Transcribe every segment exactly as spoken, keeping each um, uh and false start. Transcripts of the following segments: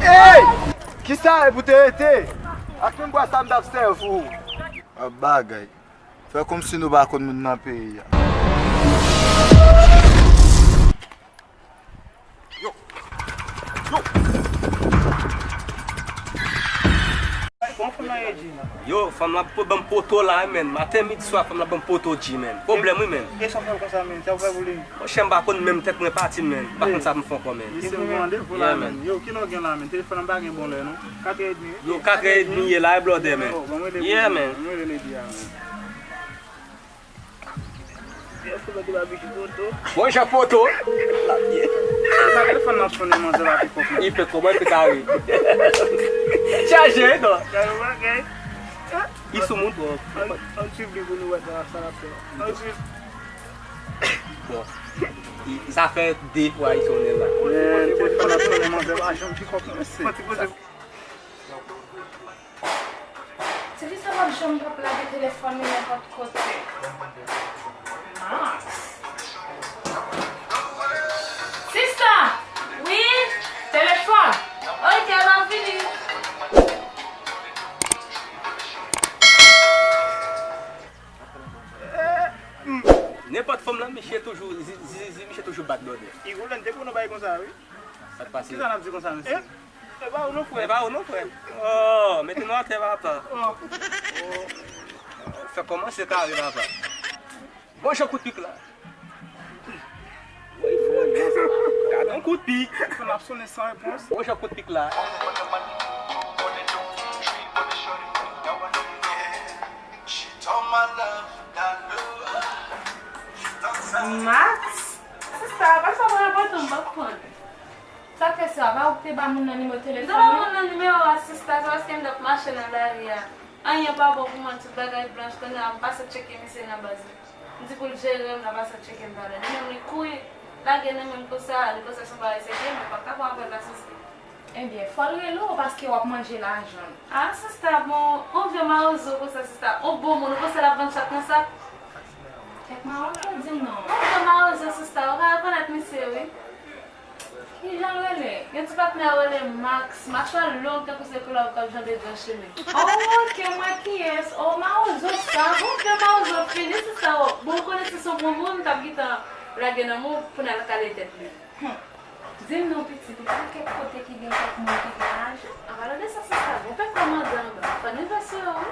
Ey! Kisa e pou te rete? Ak menm bwa sa m t ap sèvi w. A bagay. Fè kòmsi nou pa konn moun nan peyi a. Yo! Yo! Bon, fanm nan redi. Yo, fanm nan ban m poto la, men. Maten, midi, swa, fanm nan ban m poto, G, men. Pwoblèm, wi, men. E sa w fè l konsa, men? Sa w fè pou li? Monchè, m pa konn menm tèt mwen pati, men. M pa konn sa pou m fè ankò, men. Li se pou randevou la, men. Yo, kilè w gen la, men? Telefòn nan pa gen bon lè, non. Katrè edmi. Yo, katrè edmi ye la, e blòdè, men. Oh, bon, mwen rele, yeah, man. Mwen rele ledi a, men. Telefòn nan te pa bouche poto. Bon, jan poto. La byen. Sa telefòn nan sonnen, manzè la pi kòk, non. Li fè kòman, li fè kare. Chaje, non. Chaje, bagay. Li sou moun twòp. Ann, ann swiv li pou nou wè sa, sa l ap fè. Ann swiv. Bon. Li, sa fè de fwa li sonnen la. Men, telefòn nan sonnen, manzè pa janm pi kòk, non, mesye. Ti fi sa p ap janm p ap lage telefòn li nenpòt kote. Max. Sista! Wi? Telefòn. Ok, m ap vini. Nenpòt fanm lan, misye toujou, zi, zi, zi, misye toujou bat blòdè. Igolèn te konn yon bagay konsa, wi. Sa k pase? Kisa n ap di konsa, mesye? E pa ou non, frè. E pa ou non, frè. Oh, mete nou atè, papa. Oh. Fè kòmanse kare, papa. Bon jan kout pik la. Woy, frè, gad yon kout pik. Fò n ap sonnen san repons. Bon jan kout pik la. Max, sista, pa sa mwen repote m, m ap pran. Sa k fè sa, pa ou ki te ba moun nan nimewo telefòn ou? M te ba moun nan nimewo a, sista, se paske m t ap mache nan lari a. Anyen pa bon pou mwen, tout bagay blanch, kounye a m pase tcheke misye nan baz li. M di pou l jere m, l ap pase tcheke m talè. Li menm li kouri, lage nan men m konsa, li panse se yon bagay serye, men pa ka pran apèl la, sista. Ebyen, fò l rele w paske w ap manje lajan l. Ah, sista, bon, on vye mawozo konsa, sista, on bon moun, ou panse l ap vann chak nan sak? Kèk mawozo, di m non. On vye mawozo, sista, ou ka rekonèt misye, wi. Kijan l rele? Gen ti patnè rele Max. Max la long tankou se koulèv k ap janbe dan chimen. Oh, ok, m wè kiyès. Oh, mawozo sa. Bon, ke mawozo fini, sista, oh. Bon, ou konnen si se yon bon moun, t ap gentan lage nan men w pou n al kale tèt li. Hmm. Di m non, pitit, ou konn kèk kote ki gen kèk moun ki gen lajan? An palan de sa, sista, gon pèk kòmandan anba. Fò n rive sou yo, wi.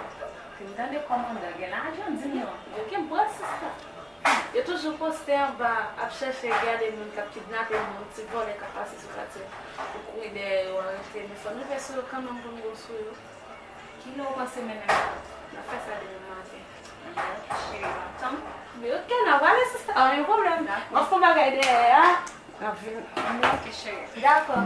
Ke m tande kòmandan gen lajan, di m non. Ok, m pran sista. Yo toujou poste anba, ap chèche gade moun k ap kidnape moun, ti vòlè k ap pase sou katye pou kouri dèyè yo, arete. Men fò n rive sou yo kanmenm pou n gwo sou yo. Kilè w panse mennen m la? N ap fè sa demen maten. Cheri, w ap tann? Men ok, n a prale, sista, pa gen pwoblèm. Dakò. M ap fè yon bagay dèyè a. N ap vin. Ok, cheri. Dakò.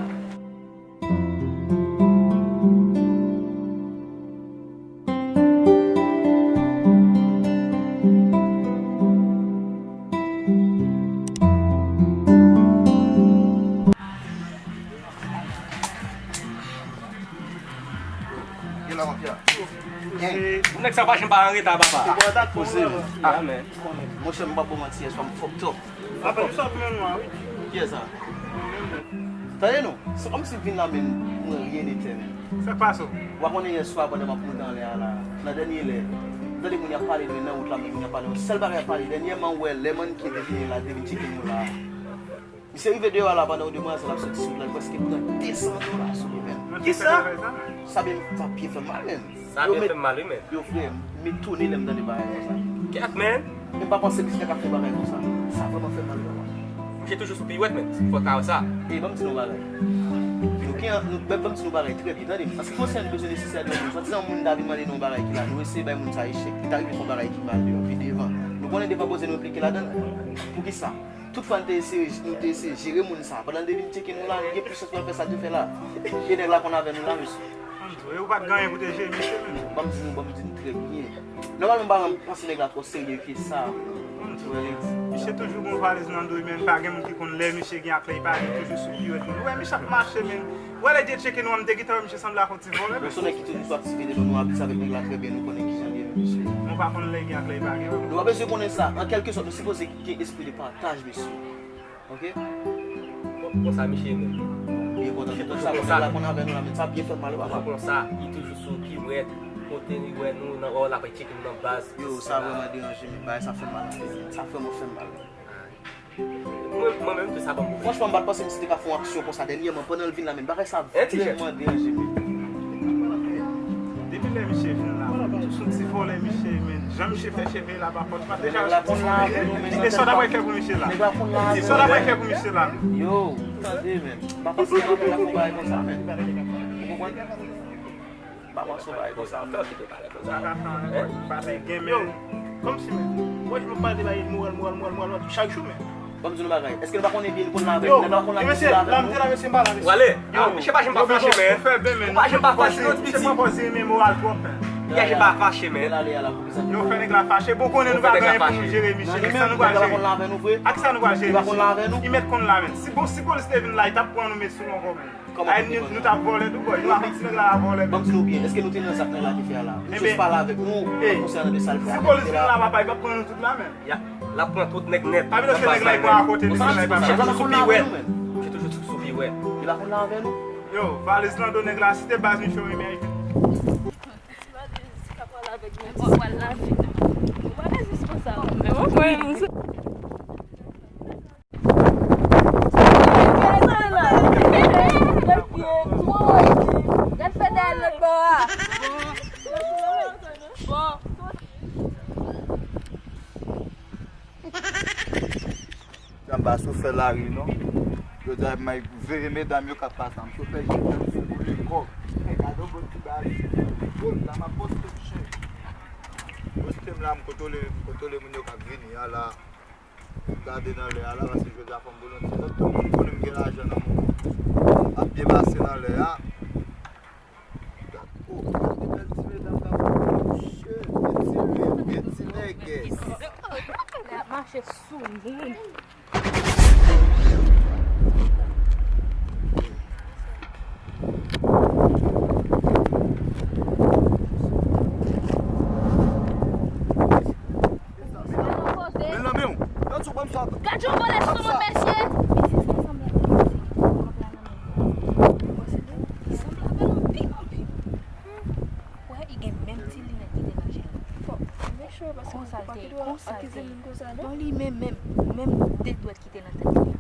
Gen la mafya. Nèg sa pa janm pa an reta, papa. Poze. Ah, men. Monchè, m p ap ba w manti, yèswa m fucked up. Apa, nou sòti nan nwa, wi. Kiyès sa? Tande non, se kòmsi m vin la, men mwen ryen etènèl. Sa k pase w? W a konnen yèswa pandan m ap monte anlè a la, nan dènye lè, m tande moun y ap pale de men nan wout la, men moun y ap pale yon sèl bagay y ap pale. Dènyèman, m wè lè mannken te vini la, te vin tcheke nou la. Misye rive deyò a la pandan yon demwazèl ap soti sou wout la, li prèske pran de san dola sou li, men. Kisa? Sa byen, sa byen fè m mal, men. Sa byen fè m mal, wi, men. Yo, frè, m etone lè m tande bagay konsa. Kèt, men. Men m pa panse misye ta ka fè bagay konsa. Sa vrèman fè m mal, vrèman. Misye toujou sou piwèt, men. Fò ta wè sa. E, ban m di nou bagay. Nou gen, nou, ban, ban m di nou bagay trè byen, tande. An se ki konsène bezwen nesesè de yon moun, swadizan yon moun ta vin mande nou yon bagay ki la, nou eseye bay moun sa echèk, li ta rive fè yon bagay ki mal deyò, pi devan. Nou konnen devan koze nou enplike ladan l. Poukisa? Tout fwa n te eseye, nou te eseye jere moun sa. Pandan l te vin tcheke nou la, li gen plis chans pou l fè sa l te fè la. E nèg la konn avè nou la, mesye. Ann di w, e ou pa t gen anyen pou te jere misye menm? Ban m di nou, ban m di nou trè byen. Nòmalman, m pa janm panse nèg la twò serye ke sa. Ann di w, misye toujou gen yon valiz nan do l, men pa gen moun ki konn lè misye gen ak lè li pa gen, toujou sou piwèt moun. Ou wè misye ap mache, men. Ou wè lè Dye tcheke nou an, m te gentan wè misye sanble ak yon ti vòlè, men. Se yon nèg ki toujou sou aktivite, nou, nou abitye avèk nèg la trè byen, nou konnen kijan l ye, mesye. Nou pa konn lè gen ak lè pa gen. Nou pa bezwen konnen sa. An kèlke sòt, nou sipoze gen espri de pataj, mesye. Ok? Bon, konsa misye ye menm. Li enpòtan. Misye Sa konsa. Konn avè nou la, men sa byen fè m mal, papa. Konsa, li toujou sou piwèt, kote li wè nou nan, oh, l ap tcheke nou nan baz. Yo, sa vrèman deranje m, bagay sa fè m mal anpil, men sa vrèman fè m mal. Mwen, mwen menm tou sa ban m pwoblèm. Franchman, m pa t panse misye te ka fè yon aksyon konsa dènyèman, pandan l vin la, men bagay sa vrèman deranje m. Depi lè misye vin la, sou ti vòlè misye, men jan misye fè cheve la pa fòt, pa deja sou ti vòlè. E sa w ta pral fè pou misye la? Sa w ta pral fè pou misye la? Yo, tande, men. M pa panse misye la fè yon bagay konsa, men. Ou konprann? M pa panse yon bagay konsa, men. Sa ka fè anyen, pa te gen, men. Kòmsi, men. Mwen, mwen pale de bagay moral, moral, moral, moral, moral, chak jou, men. Ban m di nou bagay. Èske nou pa konnen byen nou konn la avè l? Yo, nou pa konn la avè l, mesye, la m te la, mesye, m pa la, mesye. Wale, yo, misye pa janm pa fache, men. Ou pa janm pa fache, lòt piti. Misye pa poze, misye pa poze men moral twòp, men. Misye pa fache, men. Yo, fè nèg la fache. Bon, konnen nou pa gen anyen pou nou jere misye. Ak sa nou pral jere? Ak sa nou pral jere misye? Li mèt konn la, men. Si, bon, si polis te vin la, li t ap pran nou met sou l ankò, men. Ay, nou, nou t ap vòlè tou, bòy. Nou ap di nèg la ap vòlè. Ban m di nou byen, èske nou te nan zak nèg la te fè a la? Nou jis pale avèk nou, konsènan de sa l fè a. Si polis vin la, papa, li p ap pran nou tout la, men. L ap pran tout nèg nèt. Pa vin se nèg la, li pran akote, li se nèg la, li pa. Misye toujou sou piwèt. Misye toujou sou piwèt. Li pa konn la avè nou? Yo, valiz nan do nèg la, si te baz misye, men. Janba sou fè lari non. Jodi a m ap veye medam yo k ap pase a. M sou fè jèn jan m sou boule kòb. Gade yon bon ti bagay. Boul la m ap poste m chè. Poste m la m kontwole, m kontwole moun yo k ap vini a la. Gade nan lè a la, paske jodi a fò m boule yon ti lòt. Tout moun konnen m gen lajan nan men m. Ap byen pase nan lè a. Gad, oh, gad de bèl ti medam k ap mouche, de ti lib, de ti nègès. Lè ap mache sou moun. Men nan men w. Gad yon vòlè sou moun, mesye. Li sanble avè l anpil, anpil. Wè, li gen menm ti linèt ki te nan je l. Konsa l te ye, konsa l te ye. Non, li menm, menm, menm de dwèt ki te nan tèt li.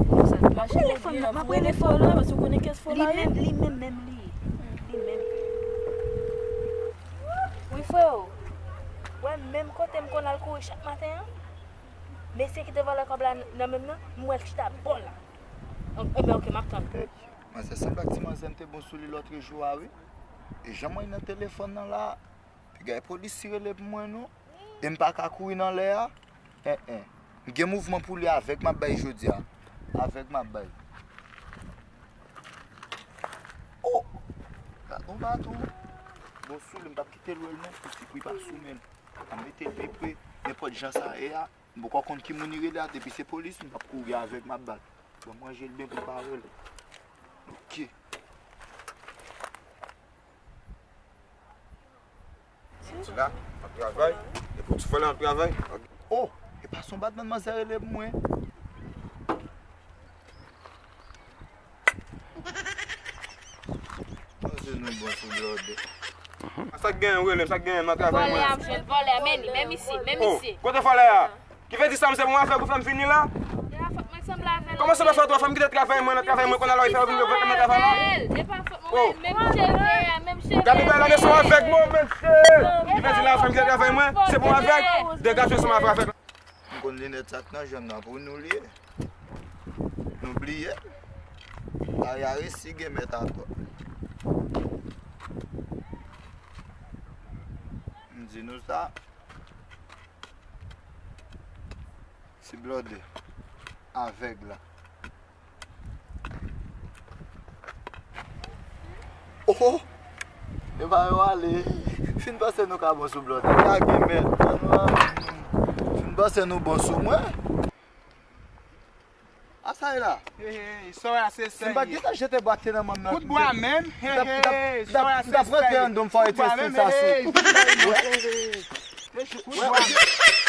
Konsa l te ye. M ap rele fanm nan, m ap rele fanm nan, paske w konnen kès fò la ye. Li menm, li menm, menm li ye. Li menm. Wi, freo. Wè, menm kote m konn al kouri chak maten an, mesye ki te vòlè kòb la nan men m nan, m wè l chita bò la. Enben, oke, m ap tann. Manzè sanble ak ti manzè m te bon sou li lòtrejou a, wi. E jan mwen nan telefòn nan la, piga e polis ti rele pou mwen, non. E m pa ka kouri nan lè a. En, en. M gen mouvman pou li avèg m ap bay jodi a. Avèg m ap bay. Oh! Gad on baton. Bon, sou li, m p ap kite l wè l, non. Piti pou li pa sou men l. M ap mete l pi pre. Nenpòt jan sa ye a. M poko konn ki moun li rele a, depi se polis, m p ap kouri avèg m ap ba l. Bon, m ranje l byen pou l pa wè l. Oke. Ti la, ap travay. Depi w ti fè la, ap travay. Oh, e pa se yon batman manzè rele pou mwen. Manzè nou bon sou blòdè. A sa k genyen, rele m, sa k genyen nan travay mwen. Vòlè a, m jwenn vòlè a, men li, menm isi, menm isi. Kote vòlè a? Ki fè di sa m se pou m avèg ou fè m vini la? Kòman se pa fòt ou, fè m kite travay mwen, nan travay mwen konn alò fè pou m vòlè nan travay la? Oh. Gade bagay la, men se yon avèg mwen, men se. Ki fè di la fè m kite travay mwen, se pou m avèg? Degaje ansanm avèk. M konn linèt sa k nan je m nan pou nou li ye. Nou bliye l. Lari a resi gen mèt atò. M di nou sa. Ti blòdè avèg la. Oh! E pa yo ale. Fin panse nou ka bon sou blòdè. Lage mèt. Fin panse nou bon sou mwen. A sa e la. Hey, hey, hey, sa w a se sèye. M pa t gentan jete bwa k te nan men m nan. Kout bwa menm. Hey, hey, hey, sa w a se sèye. M t ap rantre anndan m fè yon etwestik sa sou. Kout bwa menm, hey, hey. Kout bwa.